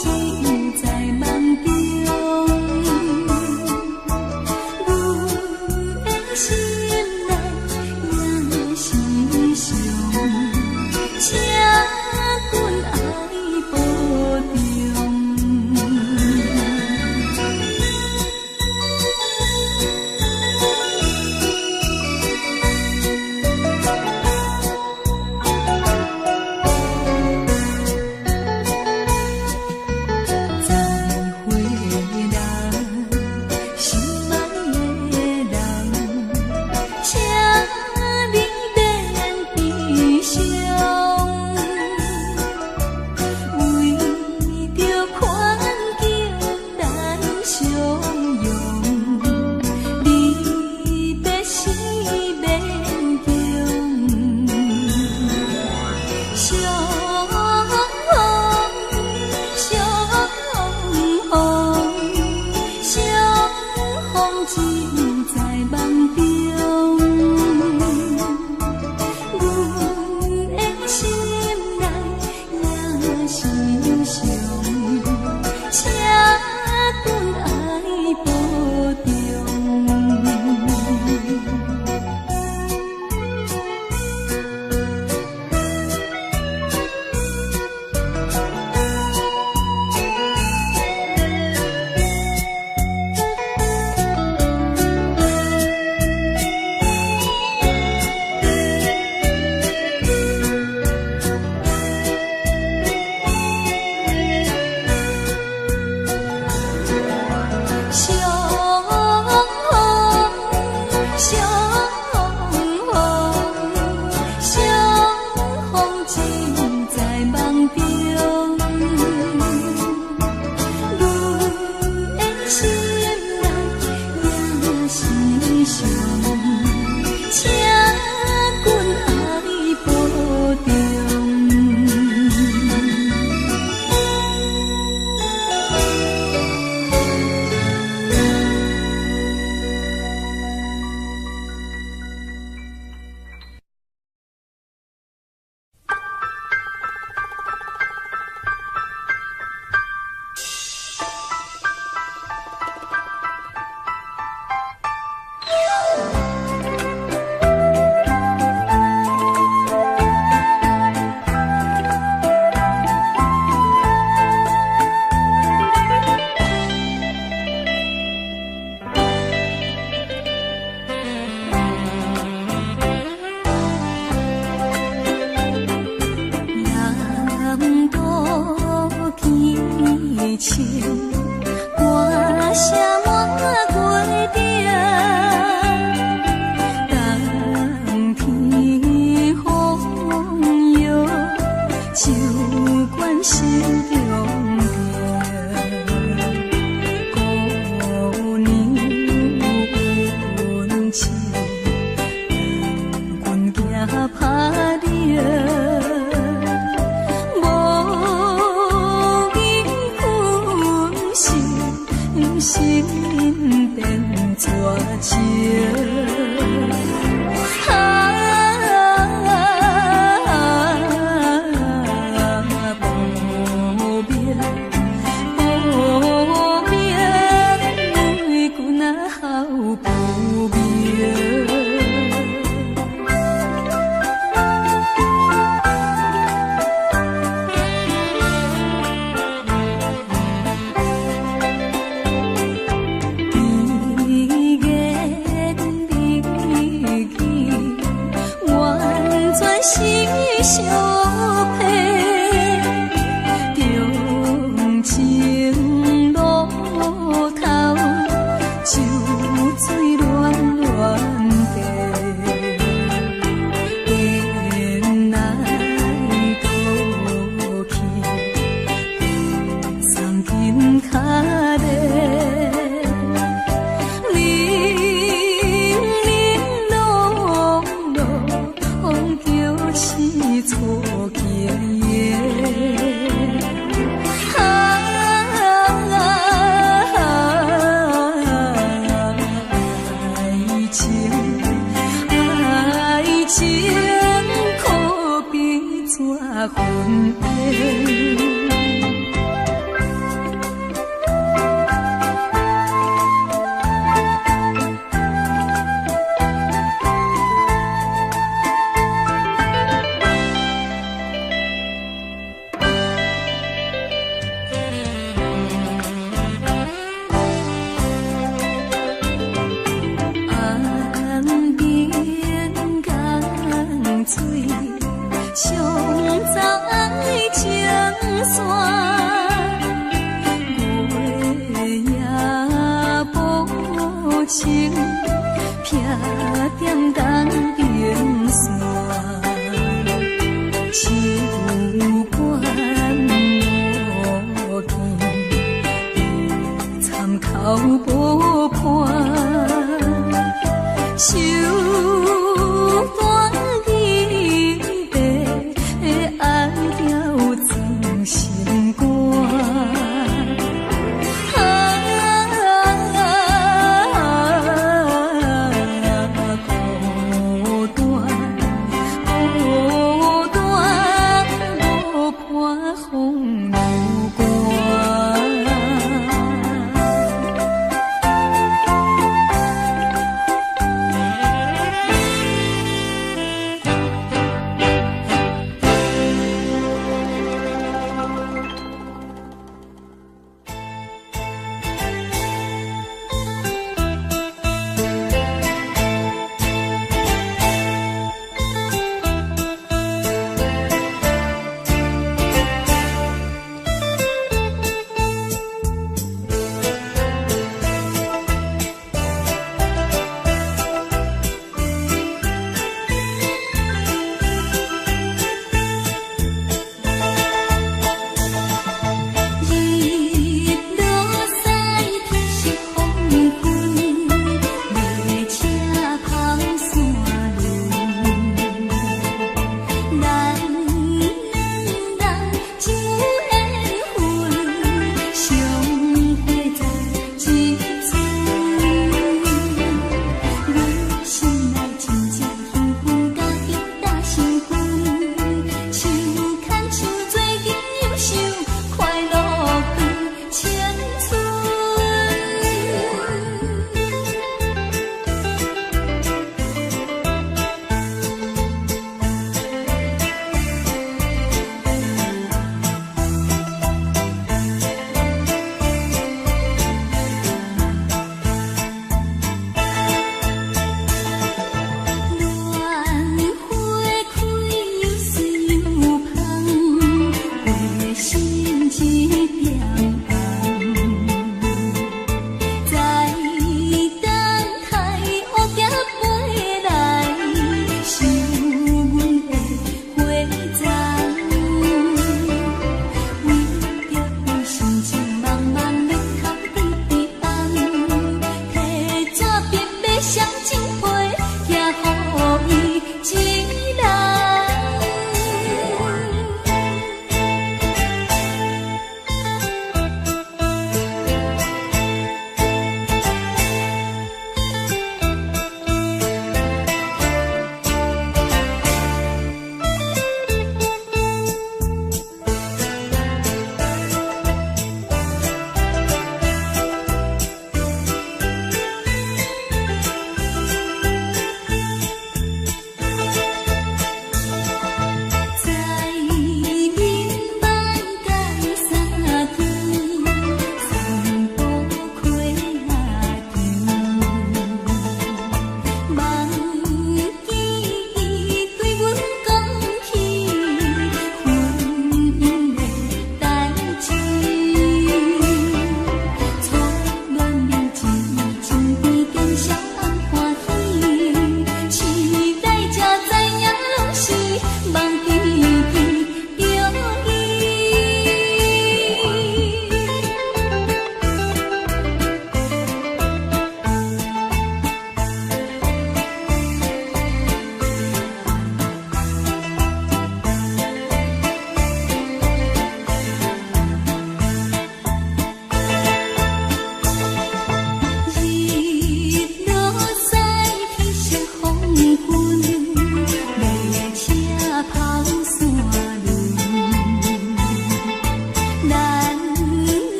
只有在夢中。阮的心內也是傷，請君愛保重。再會啦，心愛的人，請你免悲傷，為著環境咱相擁，離別是勉強。相逢，相逢，相逢只有在夢中。阮的心內也是傷，請君愛保重。相逢，相逢，相逢只有在夢中。阮的心內也是傷，請君愛保重。南渡天晴，歌聲滿月頂，冬天風雨，酒灌心中病。姑娘温情，阮行拍掠。無緣分心，心變絕情。啊，無眠，無眠，為君啊好不眠。甜言蜜語，完全是相騙。長情路頭，酒醉亂亂地，颠來倒去，送緊跤咧。零零落落，叫是錯。踮東平山，只有管無見，參口無伴，手段記得愛條裝心肝。啊，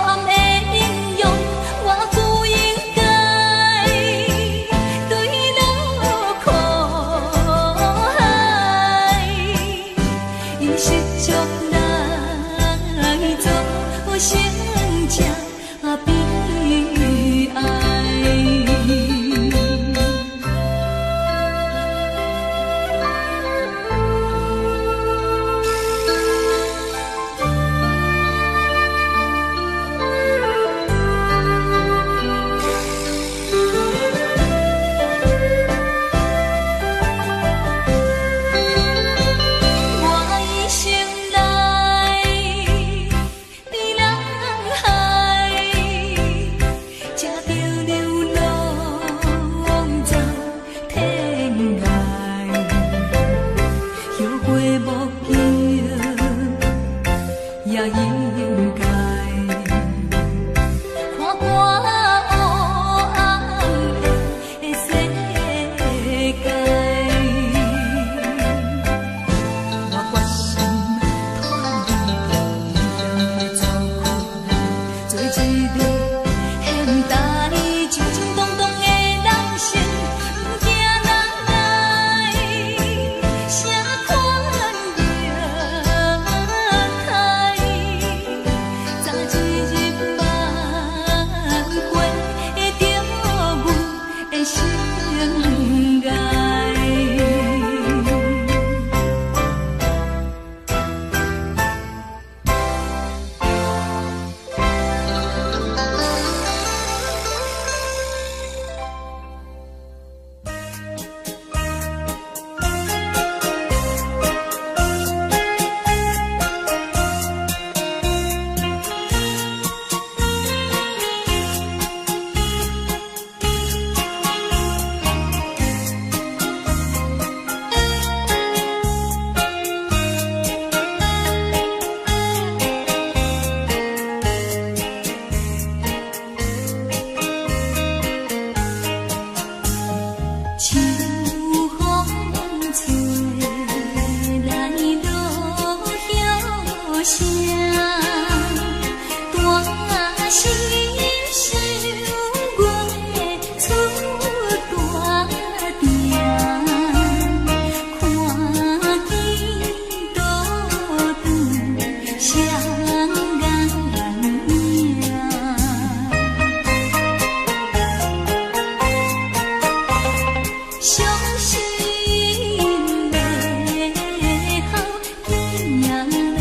暗的英勇，我就應該墜落苦海，用失足來做成這悲哀。我一生來佇人海，食著流浪走天涯，後悔莫及也應該。看我黑暗的世界。我決心脫離異鄉走苦難，做一个現代衝衝動動的人生，毋驚人來啥款虐待，早一日挽回著阮的生涯。秋風吹來落葉聲，大聲想月出大埕，看見倒轉雙眼影。傷心欲哭驚人疼。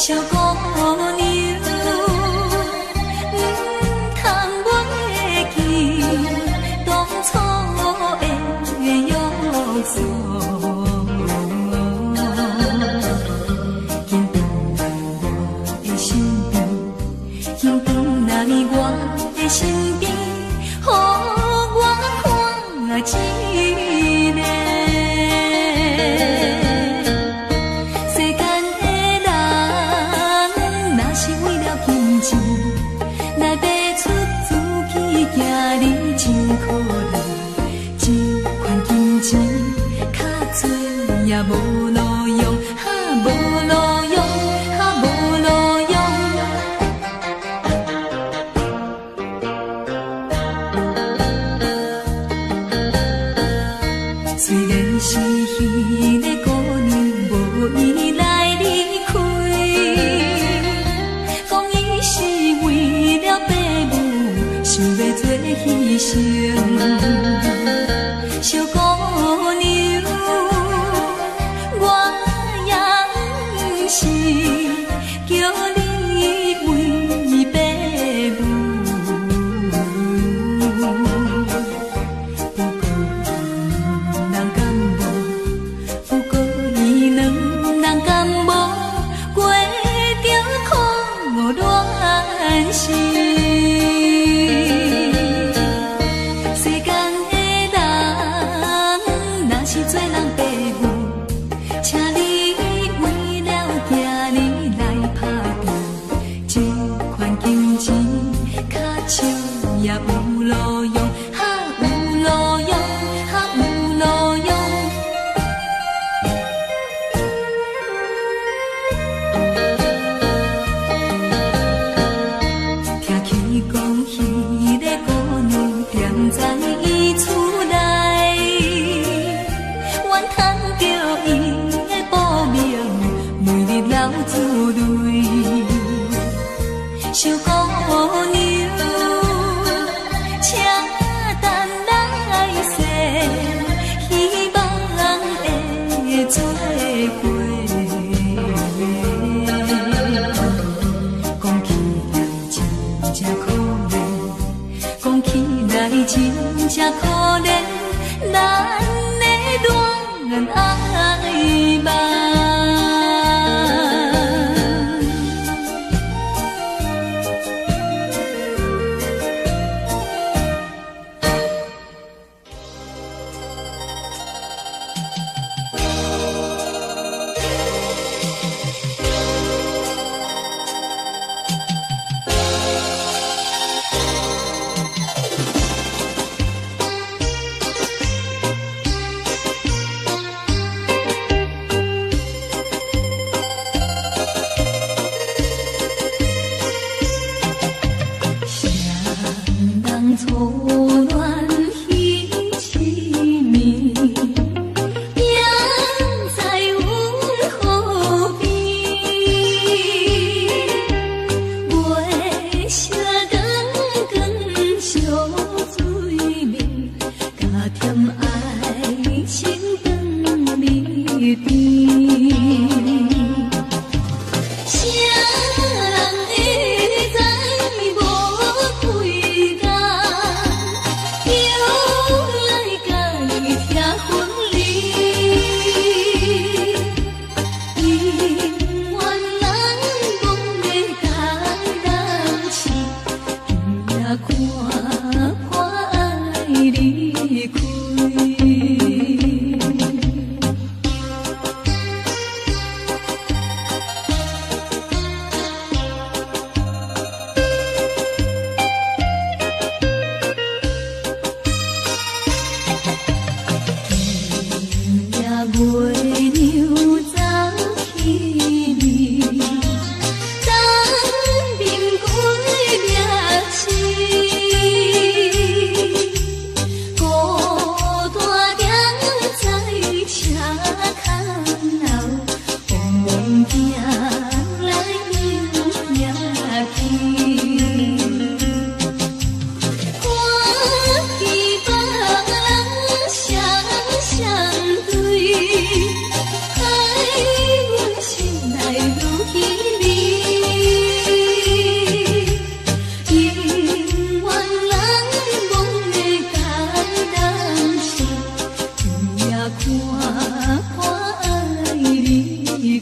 小姑娘，毋通袂記當初的約束。緊轉來我的身邊，緊轉來我的身邊，予我看一下。世間的人，若是為了金錢來賣出自己囝兒，真可憐。這款金錢較濟也無路用，哈無路用，哈無路用。雖然是彼个姑娘無意來離開，講伊是為了爸母，想欲做犧牲。小姑娘，我也毋是叫你為爸母，不過人敢無，不過伊兩人敢無過著苦戀時。世間的人，若是做人爸母，請你為了囝兒來拍拼，這款金錢較少也有路用，哈有路用，哈有路用。聽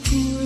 開。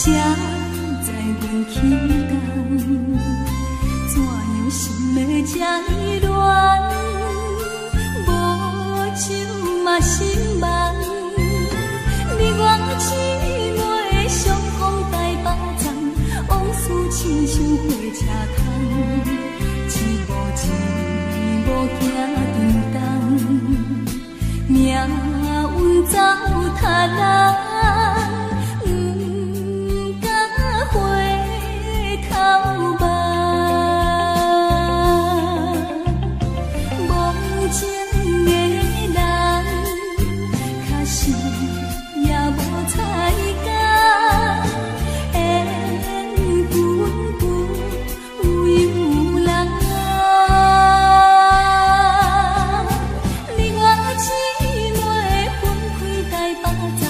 才知阮起工，怎樣心會這呢亂？無酒嘛心茫。你我姊妹相逢台北站，往事親像火車窗，一步一步行沉重，命運走他人，毋敢回頭望。無情的人，確實也無彩工，緣分不由人。你我姊妹分開台北站，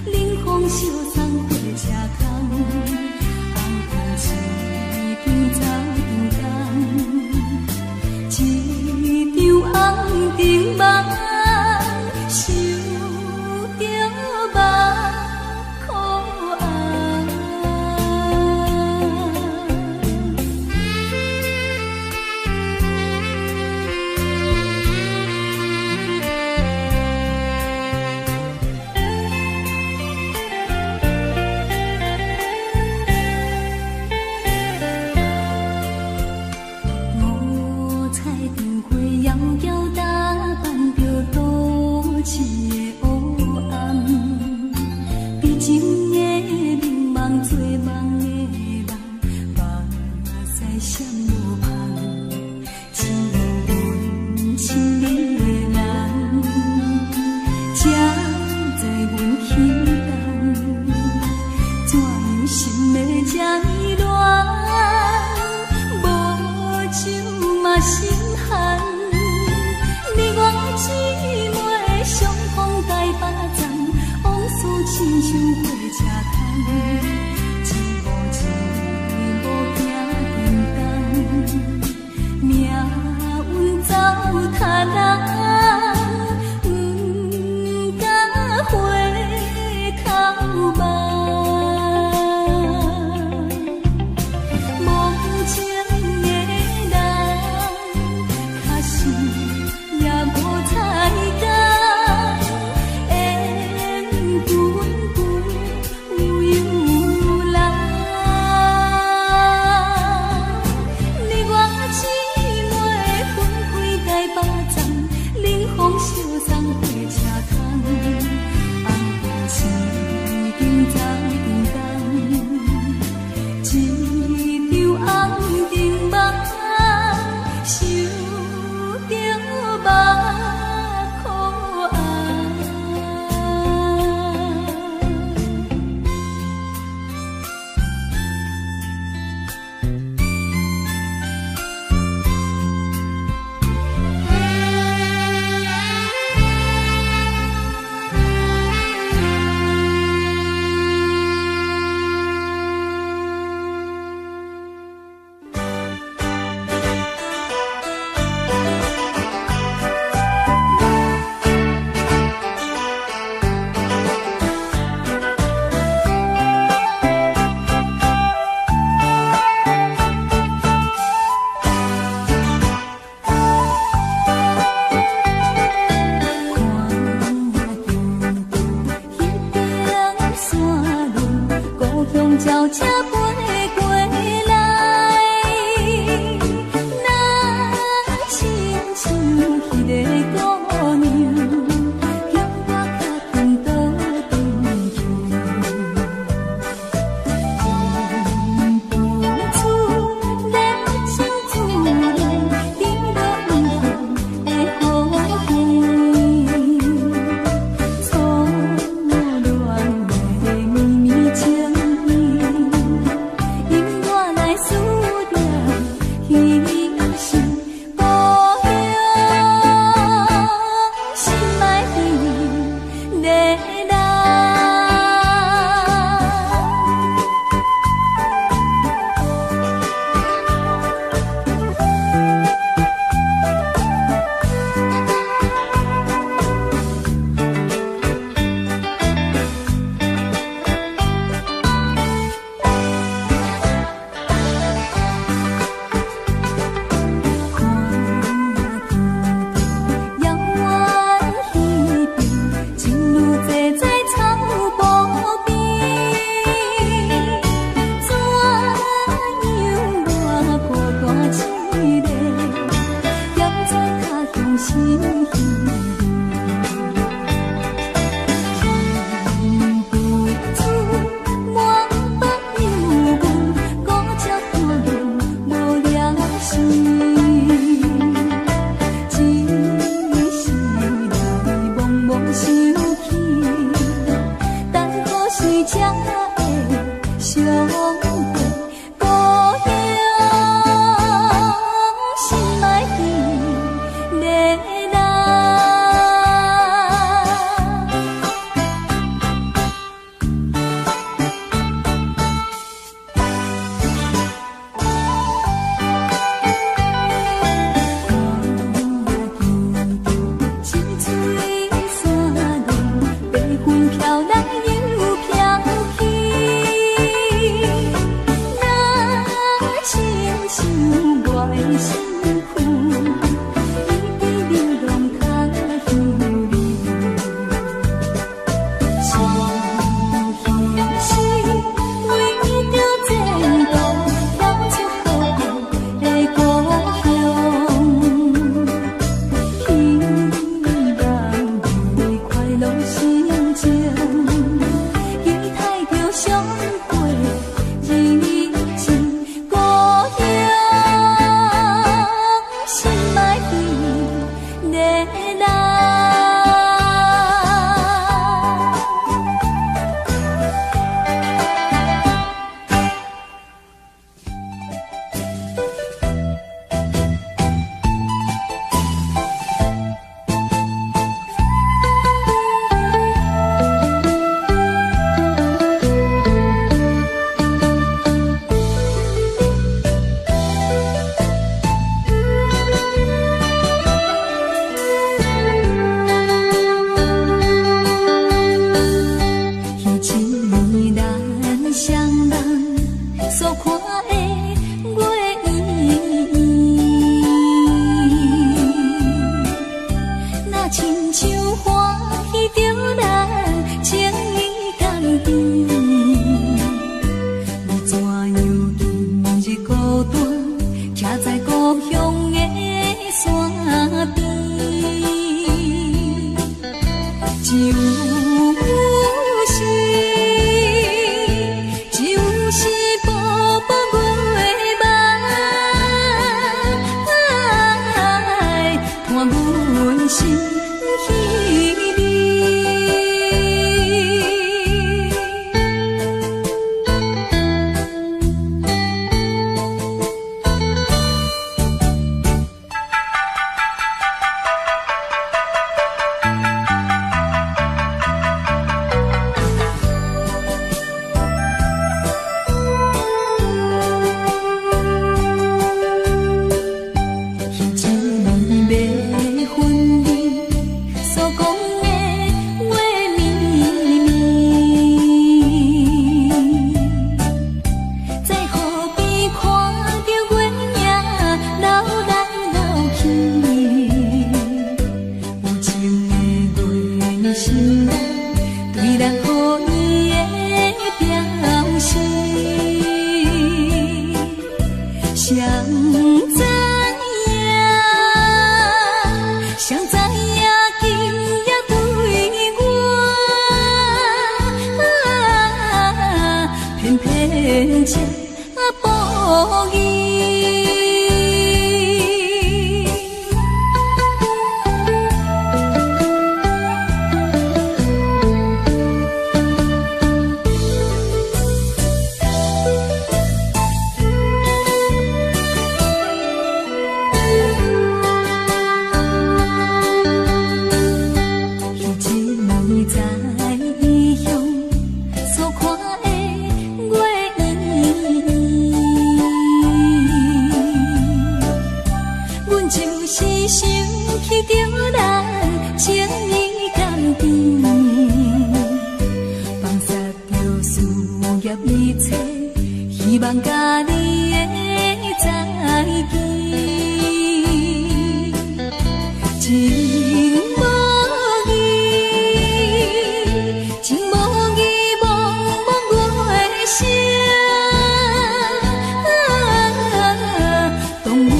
冷風相送火車窗，紅燈已經走長工，一場紅燈夢，想著目苦紅。五彩燈火遙遙打扮著都市的烏暗，悲情的美夢做夢的人，目屎閃無芳，只有阮親愛的人，才知阮起動，怎樣心會這呢亂？無酒嘛心寒。你我姊妹相逢台北站，往事親像火車窗，一步一步行沉重，命運走他人，毋敢回頭望。無情的人，確實也無彩工，緣分不由人。你我姊妹分開台北站，冷風相送火車窗，紅燈已經走長工，一場紅燈夢，想著目苦紅。看見彼邊山崙，故鄉轎車飛過來，若親像彼个姑娘，叫我較緊倒轉去。阮厝熱情自然，甜落的雨季，初戀的綿綿情意。會相會，故鄉心愛彼个人。看见一水山路，白云飄來又飄去。若親像我的身軀，伊伫流浪他鄉里。是彼時為著前途，跳出好的故鄉。希望為快樂心情，期待著相會日子。故鄉心愛彼个人。彼一年咱雙人所看的月圓圓，若親像歡喜著咱情意甘甜。欲怎樣今日孤單，徛在故鄉的山邊？只有是，只有是薄薄月網，伴阮心彼暝。彼一年欲分離，所講的話綿綿，在河邊看著月影流來流去，有情的月心內對咱好意的表示。誰知影，誰知影今夜對我，偏偏這無義。彼一年在異鄉所看的月圓圓，阮就是想起著咱情意甘甜，放捒著事業一切，希望佮你的再見。情無義，情無義，茫茫月聲，動阮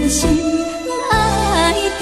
心愛甜。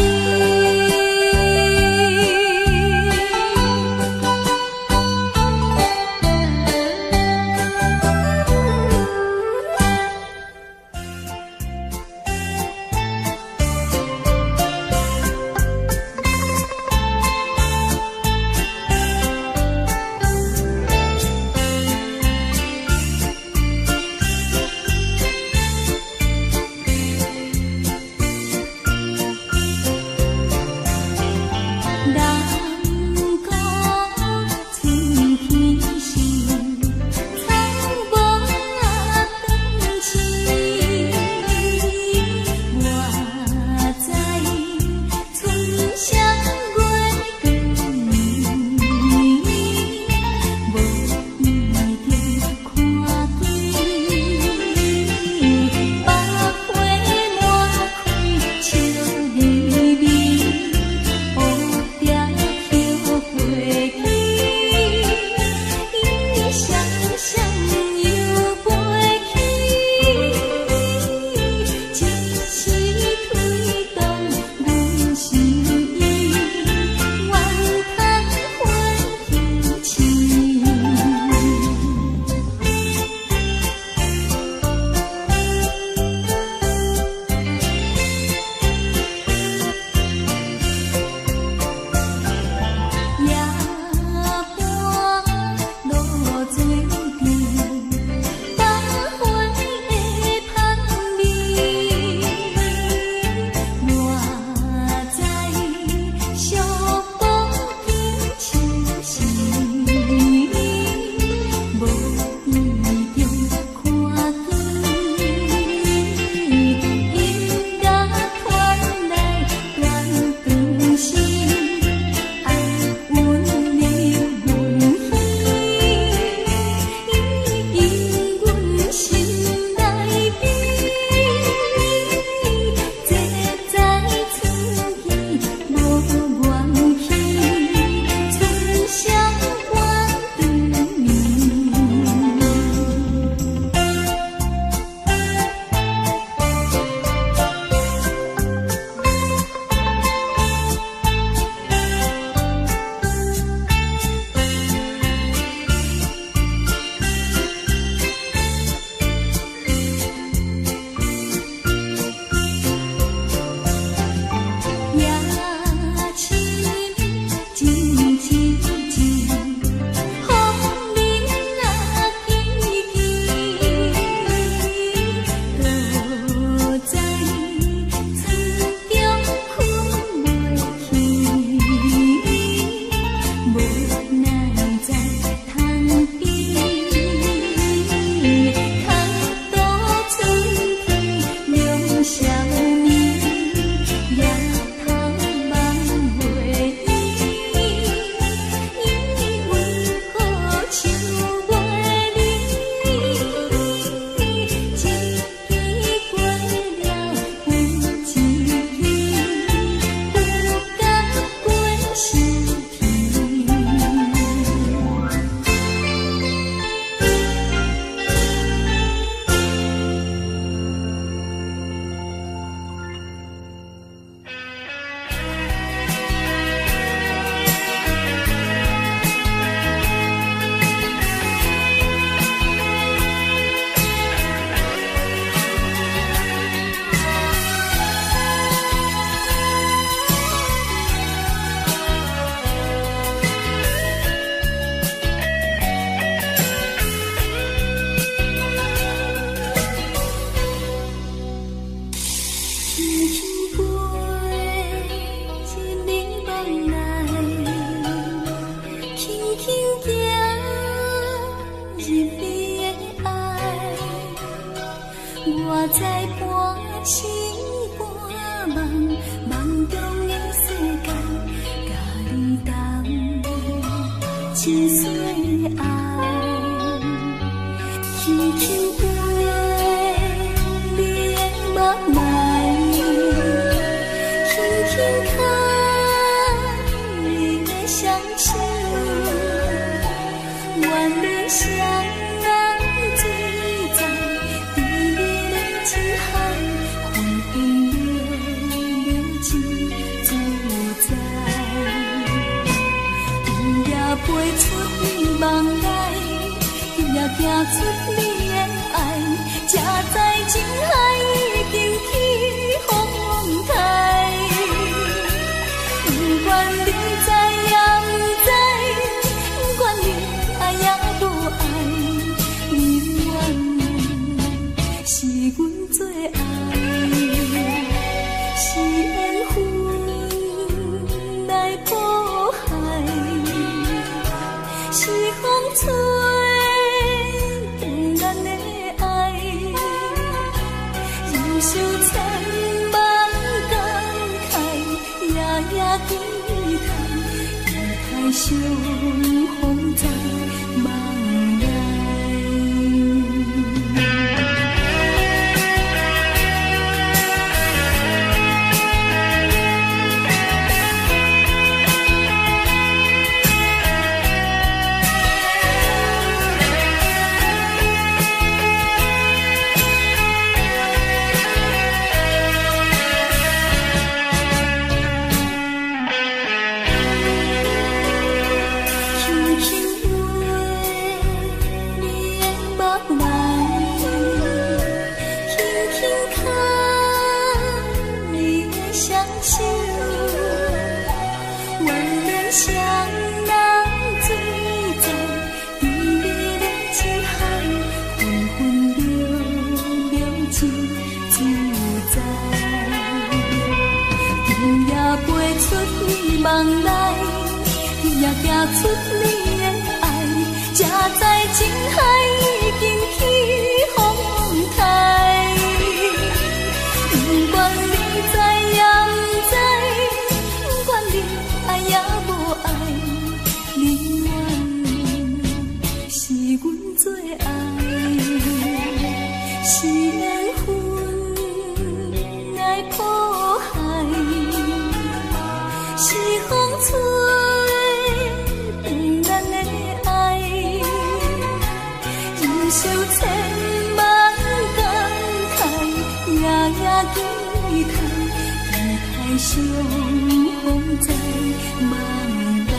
你的愛，我知半醒半夢，夢中的世界，佮你同一世愛，輕輕握你的目內，輕輕牽你的雙手，願你雙人醉在甜蜜的情海，分分秒秒真自在。今夜飛出你夢內，今夜行出你的愛，才知情海已經起風台。不管你知也毋知，不管你愛也無愛，你永遠是阮最愛，是緣分來破海，是風吹斷咱的愛，忍受千萬感慨，夜夜期待，期待相逢在夢內。輕輕握你的目內，輕輕牽你的雙手，願咱雙人醉在甜蜜的情海，分分秒秒真自在。今夜飛出你夢內，今夜行出你的愛，才知情海已經起風台。不管你知也毋知，不管你愛也無愛，你永遠是阮最愛，是緣分來破海，是風吹斷咱的愛，忍受千萬感慨，夜夜期待，期待相逢在夢內。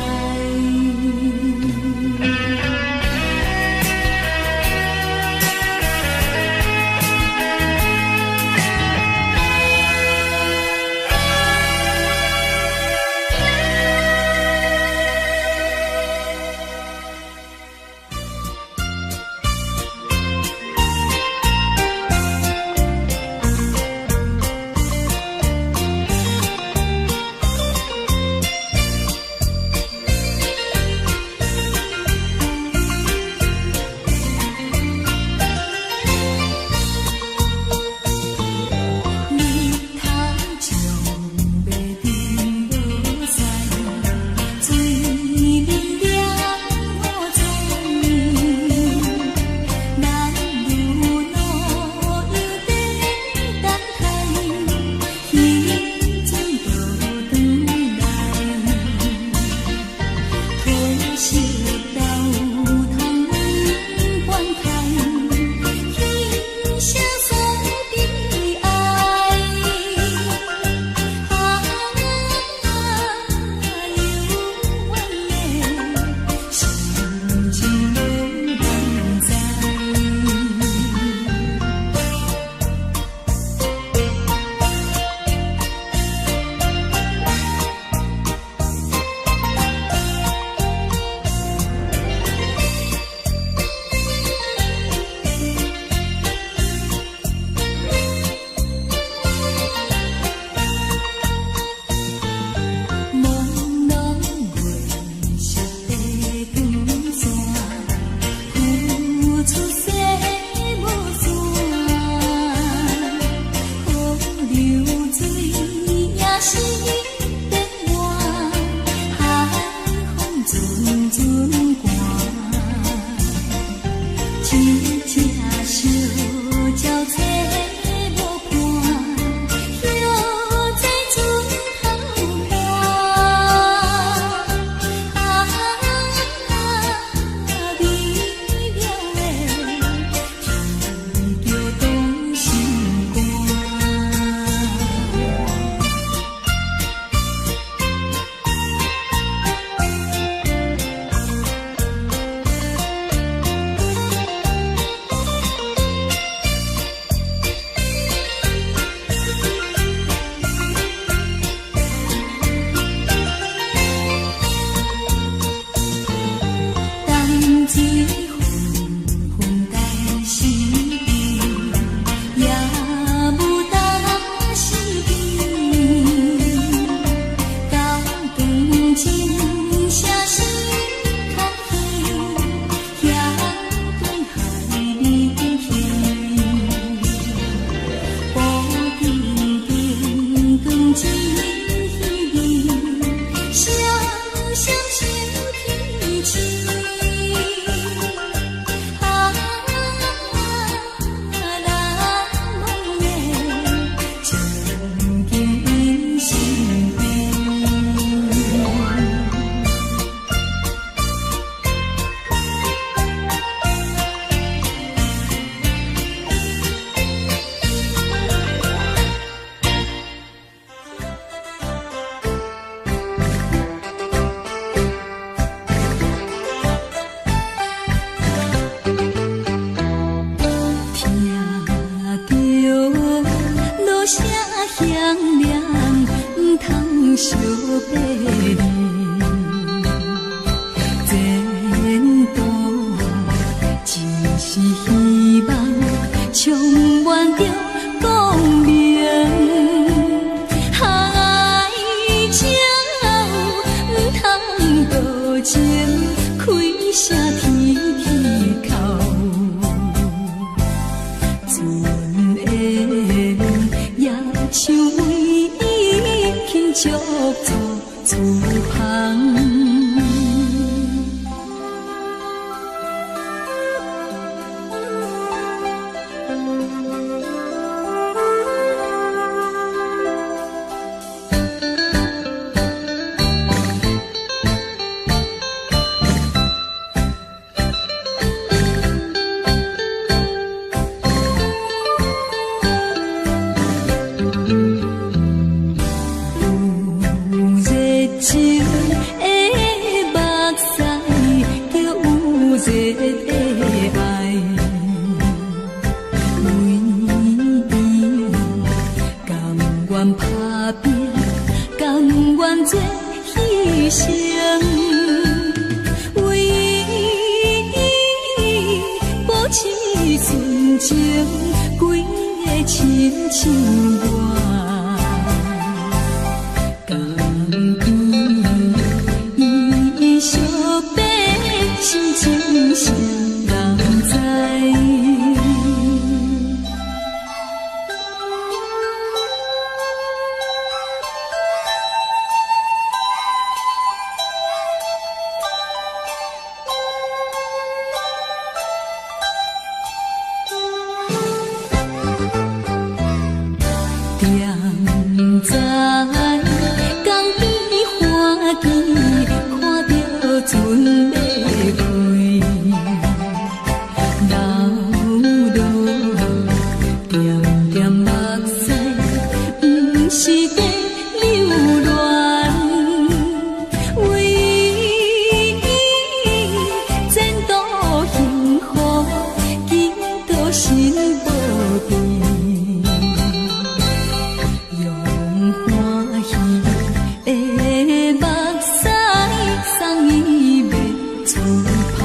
出世無散，河流水也是變換，海風陣陣寒。一隻小鳥找無伴，歇在船頭岸。啊，美妙的天橋動心肝。淡水昏昏在身邊，也無擔心邊。高長情聲是較遠，遐對海面去。布景燈光真稀微，雙雙相天親。啊，難忘的情景胤身邊。聽著鑼聲響亮，毋通相別離。前途只是希望，充滿著光明。愛情毋通多情，開聲天天哭。船緣也像為伊輕觸做厝旁。有熱情的目屎，就有熱的愛。為伊甘願打拼，甘願做犧牲。為伊保持純情，規个親像我。甘伊伊相爬，心情誰人知？踮在江邊歡喜，看著船欲開，流落點點目屎，毋是在留戀，為伊前途幸福，祈禱神保庇。用歡喜的目屎送伊欲出帆。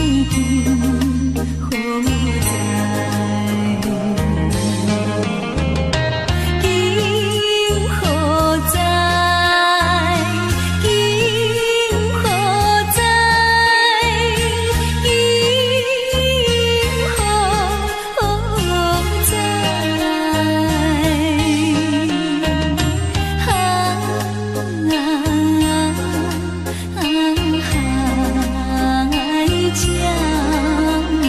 今何在？今何在？今何在？今何在？啊啊，海将提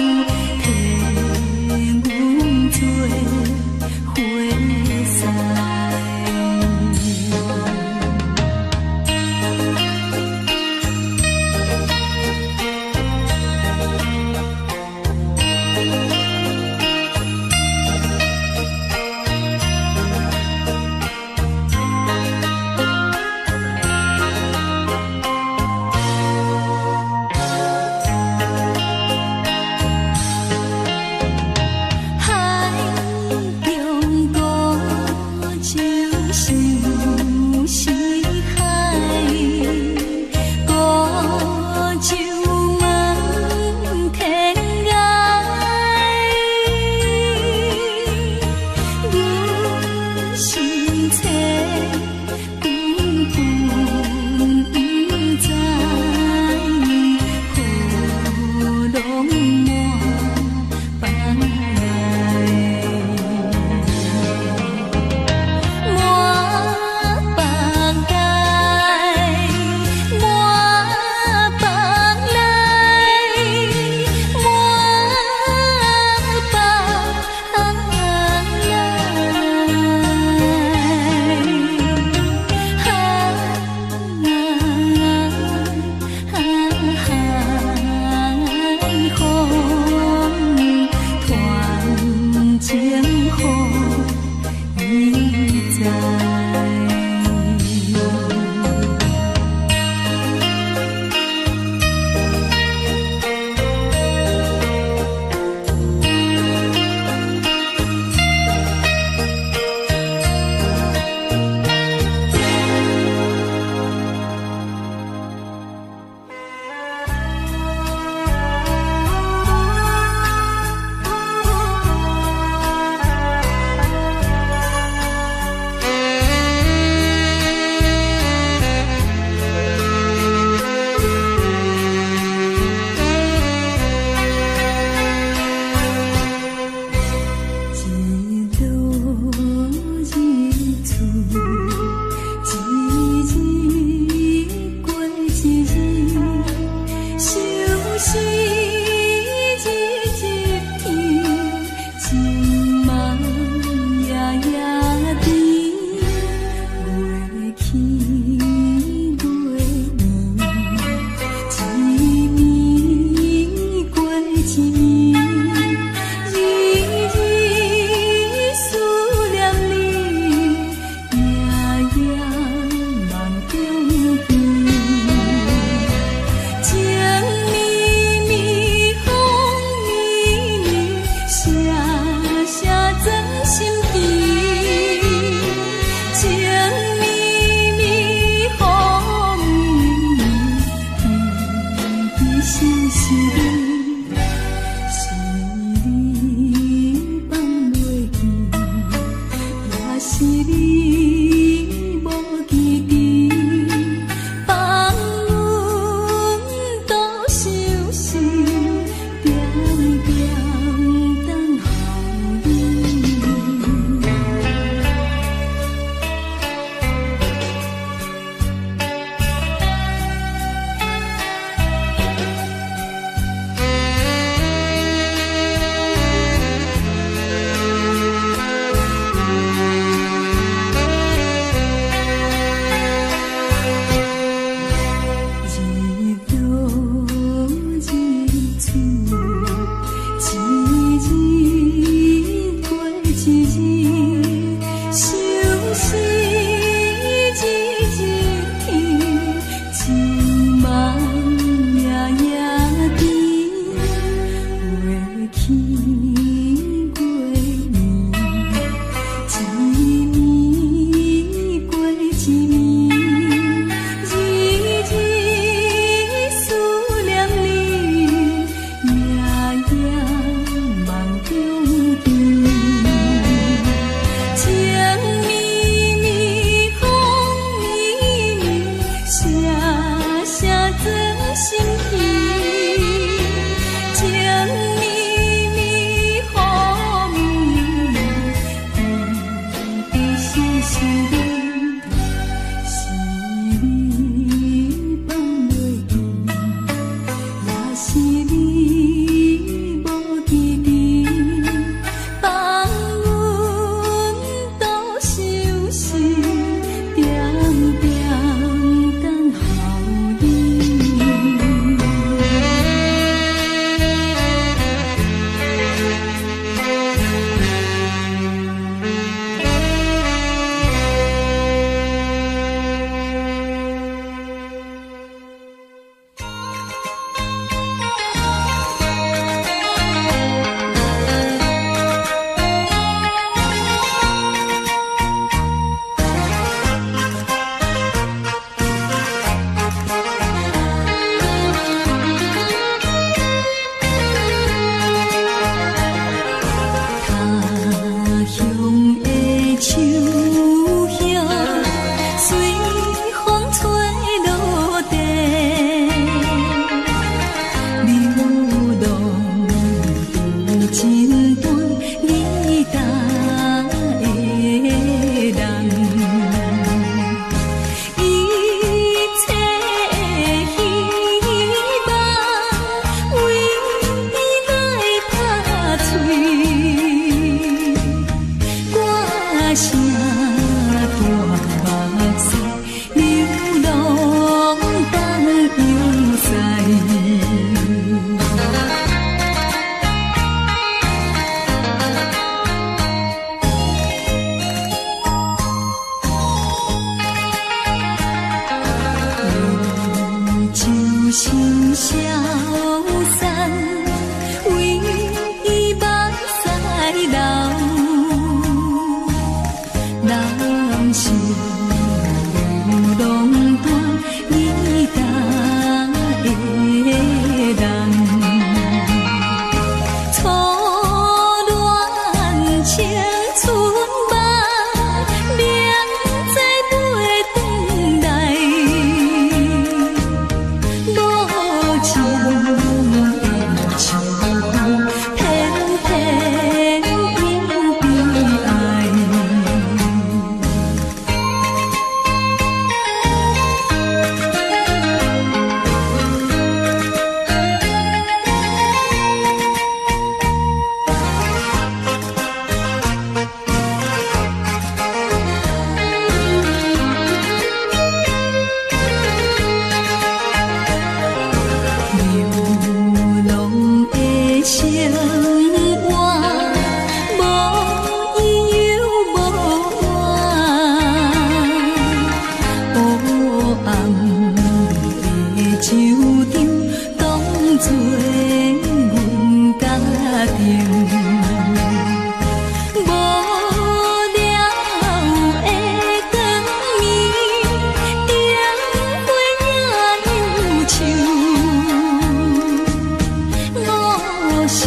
惜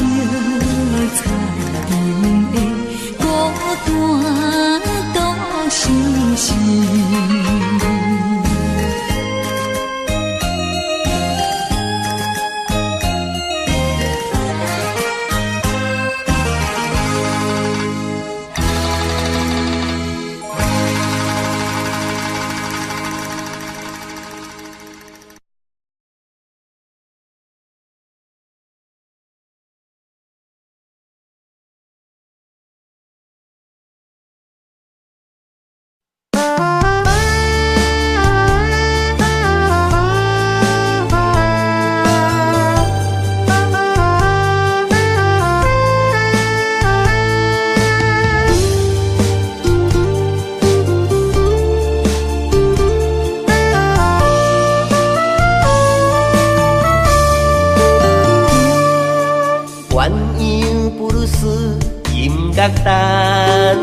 菜场的孤单独生死。鸳鸯不如丝音乐弹，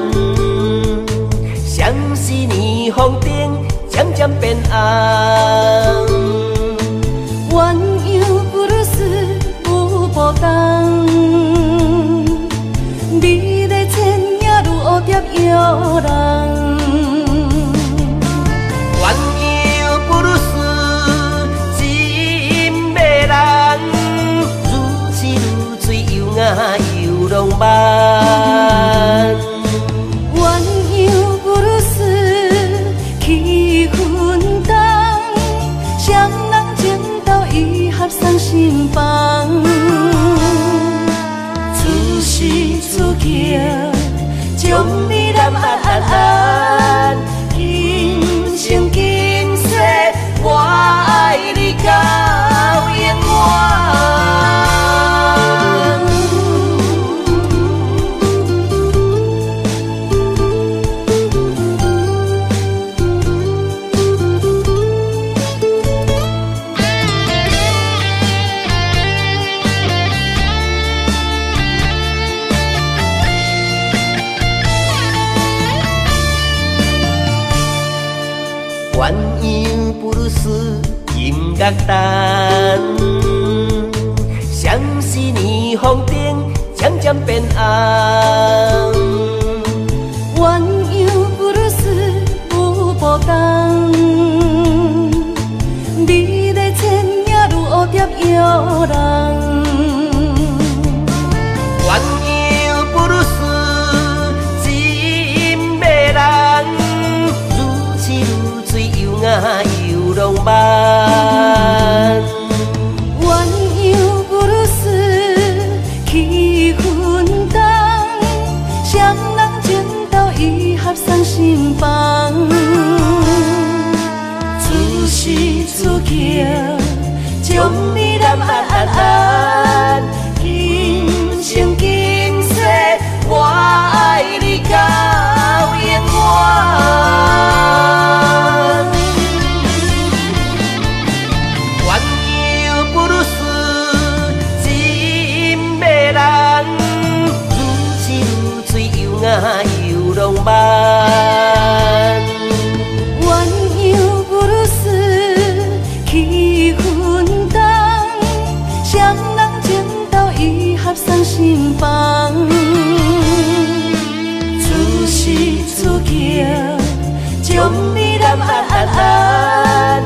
相思霓虹灯渐渐变暗。鸳鸯不如丝舞步动，美丽倩影如蝴蝶摇人。鸳鸯不如丝真迷人，如痴如醉又雅又浪漫。鸳鸯不如丝气氛重，双人情投意合送心房。此时此刻，将你揽安安安，今生今世我爱你到永远。鸳鸯不如丝音乐弹，相思霓虹灯渐渐变暗。鸳鸯不如丝舞步动，美丽倩影如蝴蝶摇人。鸳鸯不如丝真迷人，如痴如醉又雅又浪漫。鸳鸯不如丝气氛重，双人情投意合送心房。此时此刻，将你揽安安安，今生今世我爱你到永远。鸳鸯不如丝真迷人，如痴如醉又雅又浪漫。鸳鸯不如丝气氛重，双人情投意合送心房。此时此刻，将你揽安安安，